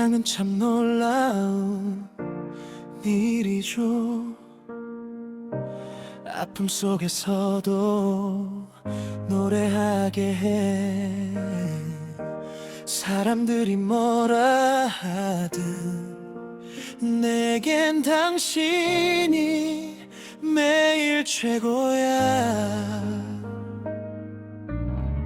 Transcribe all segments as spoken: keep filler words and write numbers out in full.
사랑은 참 놀라운 일이죠. 아픔 속에서도 노래하게 해. 사람들이 뭐라 하든 내겐 당신이 매일 최고야.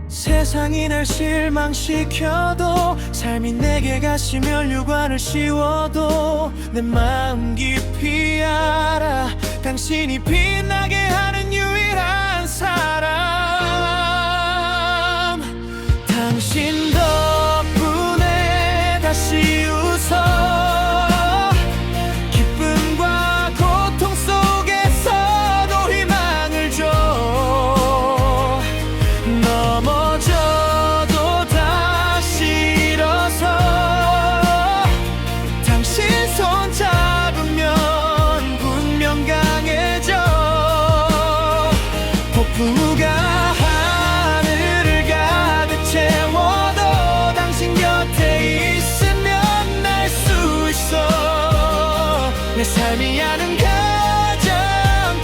세상이 날 실망시켜도 삶이 내게 가시면, 유관을 씌워도 내 마음 깊이 알아. 당신이 빛나게 하는 유일한 사람. 당신 덕분에 다시 웃어. 기쁨과 고통 속에서도 희망을 줘. 넘어져도 다시 일어서. 당신 손 잡으면 분명 강해져. 폭풍우가 하늘을 가득 채워도 당신 곁에 있으면 날 수 있어. 내 삶이 아는 가장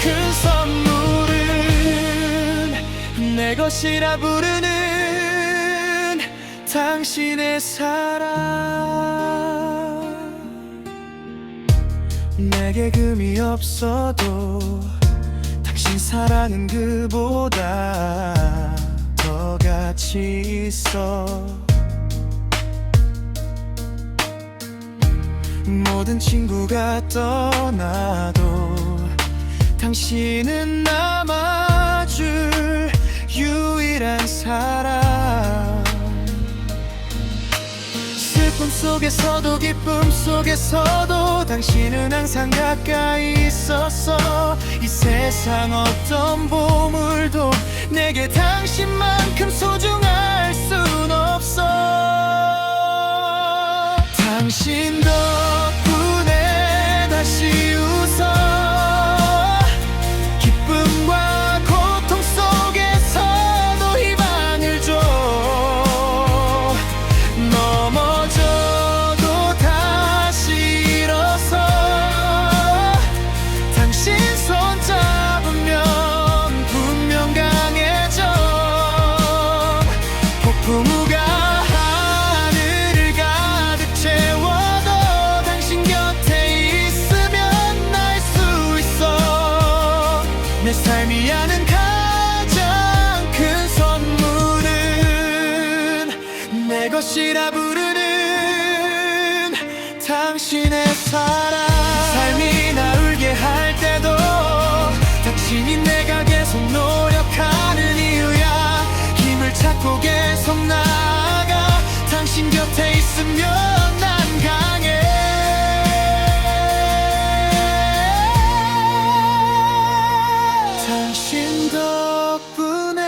큰 선물은 내 것이라 부르는 당신의 사랑. 내게 금이 없어도 당신 사랑은 그보다 더 가치 있어. 모든 친구가 떠나도 당신은 남아줄 유일한 사람. 슬픔 속에서도 기쁨 속에서도 당신은 항상 가까이 있었어. 이 세상 어떤 보물도 내게 당신만큼 소중할 순 없어. 당신 덕분에 다시 웃어. 기쁨과 고통 속에서도 희망을 줘. 넘어져도 다시 일어서. 당신 손 잡으면 분명 강해져. 폭풍우가 하늘을 가득 채워도 당신 곁에 있으면 날 수 있어. 내 삶이 아는 가장 큰 선물은 내 것이라 부르는 당신의 사랑. 삶이 나 울게 할 때도 당신이 내가 계속 노력하는 이유야. 힘을 찾고 계속 나아가. 당신 곁에 있으면 난 강해. 당신 덕분에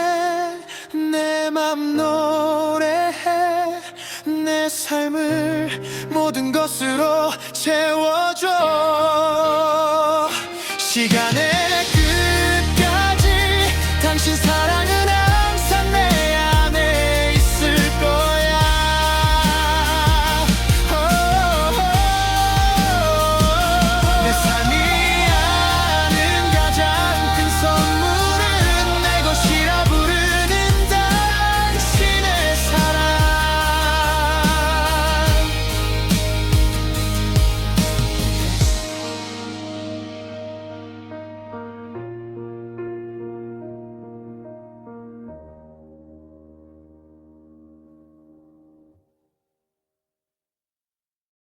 내 맘 노래해. 내 삶을 모든 것으로 채워줘. 시간의